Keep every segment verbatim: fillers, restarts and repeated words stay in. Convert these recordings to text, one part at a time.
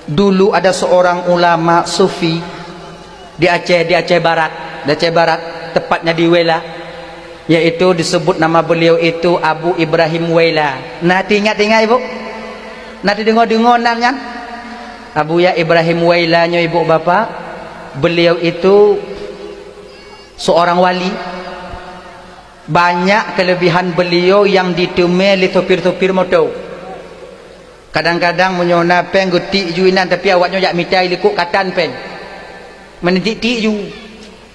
Dulu ada seorang ulama sufi di Aceh, di Aceh Barat, di Aceh Barat, tepatnya di Wela, yaitu disebut nama beliau itu Abu Ibrahim Wela. Na teuingat-ingat, Ibu? Na teudeungoe-deungoe nan nyan? Abuya Ibrahim Wela nyoe, Ibu Bapak, beliau itu seorang wali. Banyak kelebihan beliau yang diteumé lé sopir-sopir moto. Kadang-kadang meunyoe na péng geutik ju inan, tapi awaknyoe jak mita i likot katan péng. Meuneutik-tik ju.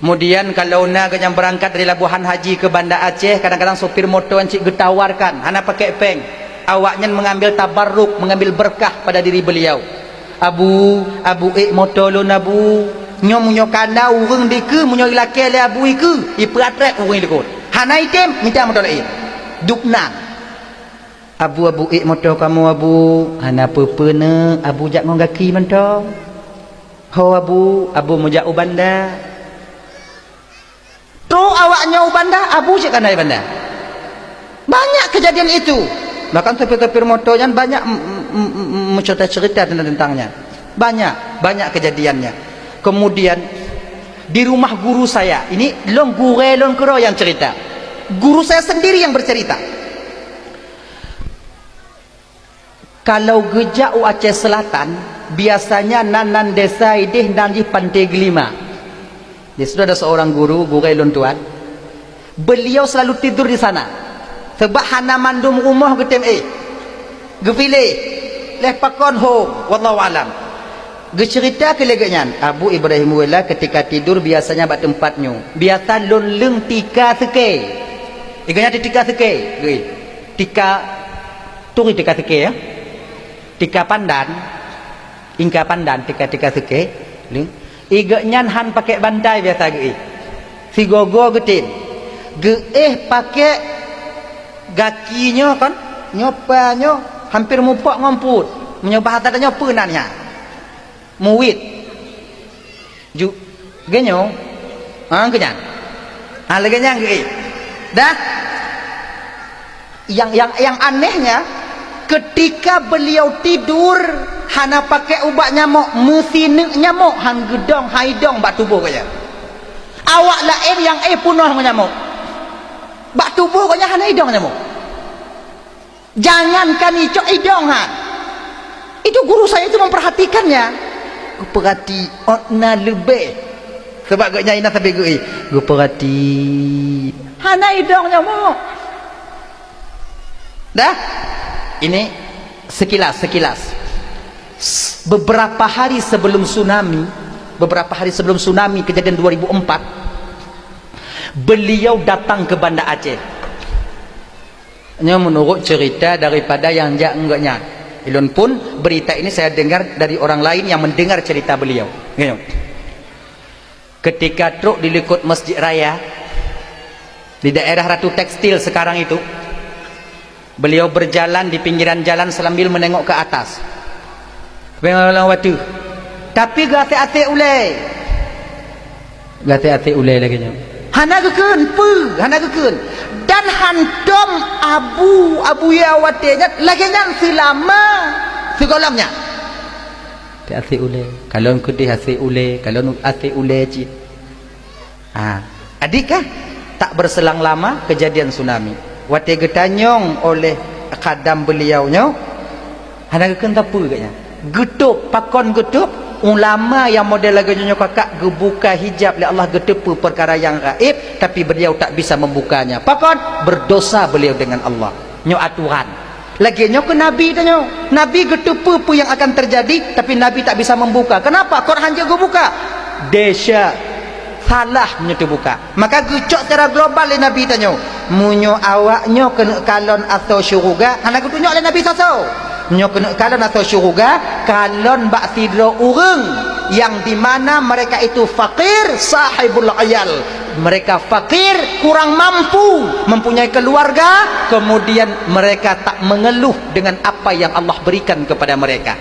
Kemudian kalau na geuh nyang beurangkat dari Labuhan Haji ke Banda Aceh, kadang-kadang sopir moto nyan cit geutawarkan, hana pakai péng. Awaknyan mengambil tabarruk, mengambil berkah pada diri beliau. "Abu, Abu ék moto lôn, Abu. Nyoe meunyoe kana ureuëng dikeue, meunyoe ilakée lé Abu ikeue, ipeuatrek ureuëng likot. Hana item, mita moto laén." Dubna. "Abu, Abu ék moto kamoe, Abu." "Hana peue-peue, Neuk, Abu jak ngon gaki mantong." "Ho, Abu." Abu meujak u Banda. Trok awaknyoe u Banda, Abu cit kana i Banda. Banyak kejadian itu. Bahkan sopir-sopir moto nyan banyak m-, m-, m-, m-, mencerita-cerita tentang, tentang nyan. Banyak, banyak kejadiannya. Kemudian, di rumah guru saya, ini lôn gurée lôn keudroe nyang cerita. Guru saya sendiri yang bercerita. Kalau geujak u Aceh Selatan, biasanya nan, nan desa ideh nan jih Pantai Gelima. Di situ ada seorang guru, gurée lôn tuan. Beliau selalu tidur di sana. Sebab hana mandum rumoh geutem éh. Geupiléh. Leh pakon ho, wallahu alam. Geucerita keu lagée nyan, Abu Ibrahim Wela ketika tidur biasanya bak teumpat nyoe. Biasa lôn leueng tika seukée. Igoe nyan tika seukée, geuéh. Tika, turi tika seukée, ya. Tika pandan, ingka pandan, tika-tika seukée, leueng. Igoe nyan han pakai bantai biasa geuéh. Sigoe-goe geutem. Geuéh pakai gaki nyoe kon, nyoe pa nyoe, hampir mupok ngon peuet. Meunyoe bahasa tanyoe peue nan nyan? Muwit. Ju-, geunyoe. Ha, geunyan. Ha, lagée nyan geuéh. Dah? Yang, yang, yang anehnya, ketika beliau tidur, hana pakai ubat nyamok, meusineuk nyamok, han geudong, han idong bak tuboh geuh nyan. Awak laén nyang éh peunoh ngon nyamok. Bak tuboh geuh nyan hana idong nyamok. Jangankan icok, idong han. Itu guru saya itu memperhatikannya. Kuperhati, ot na leubeh. Sebab geuh nyan inan sabe geuéh. Kuperhati. Hana idong nyamok. Dah? Ini sekilas, sekilas. S-, beberapa hari sebelum tsunami, beberapa hari sebelum tsunami kejadian dua ribu empat, beliau datang ke Banda Aceh. Nyoe menurut cerita daripada nyang jak ngon geuh nyan. Ilôn pun berita ini saya dengar dari orang lain yang mendengar cerita beliau. Nyoe. Ketika trok di likot Masjid Raya, di daerah Ratu Tekstil sekarang itu, beliau berjalan di pinggiran jalan sambil menengok ke atas. Pengelola waktu. Tapi geuasek-asek ulée. Geuasek-asek ulée lagée nyoe. Hana geukheun, peue? Hana geukheun. Dan hantom Abu, Abuya watée nyan, lagée nyan seulama sigohlom nyan. Asek ulée. Kalon keudeh asek ulée, kalon asek ulée cit. Ha, adikah tak berselang lama kejadian tsunami? Watée geutanyong oleh khadam beliau nyoe, hana geukheun sapeue geuh nyan. Geutôb, pakon geutôb? Ulama nyang model lagée nyoe kakak geubuka hijab lé Allah, geuteupeue peukara nyang gaéb, tapi beliau tak bisa membukanya. Pakon? Berdosa beliau dengan Allah. Nyoe aturan. Lagée nyoe keu Nabi tanyoe. Nabi geuteupeue peue nyang akan terjadi, tapi Nabi tak bisa membuka. Kenapa? Quran jeuet geubuka. Desya, salah meunyoe teubuka. Maka geucok secara global lé Nabi tanyoe. Meunyoe awak nyoe keuneuk kalon asoe syeuruga, hana geutunyok lé Nabi soe-soe. Nyoe keuneuk kalon asoe syeuruga, kalon bak sidroe ureuëng yang di mana mereka itu fakir, sahibul ayal. Mereka fakir, kurang mampu, mempunyai keluarga, kemudian mereka tak mengeluh dengan apa yang Allah berikan kepada mereka.